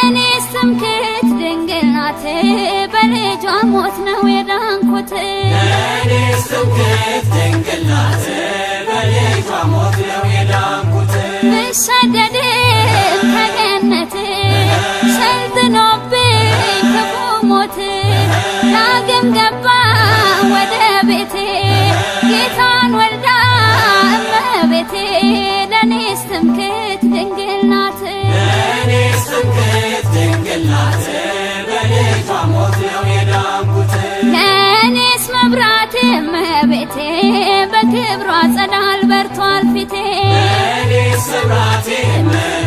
ለእኔስ ትምክህት ድንግል ናት፣ በልጇ ሞት ነው የዳንኩት። ለእኔስ ትምክህት ድንግል ናት፣ በልጇ ሞት ነው የዳንኩት። ብሰደድም ከገነት ሰልጥኖብኝ ክፉ ሞት፣ ዳግም ገባ ወደ ቤቴ ጌታን ወልዳ እመቤቴ። ለእኔስ ትምክህት ድንግል ናት። ለእኔስ ትምክህት ድንግል ናት፣ በልጇ ሞት ነው የዳንኩት። ለእኔስ መብራቴ እመቤቴ፣ በክብሯ ጸዳል በርቷል ፊቴ። ለእኔስ መብራቴ እመቤቴ፣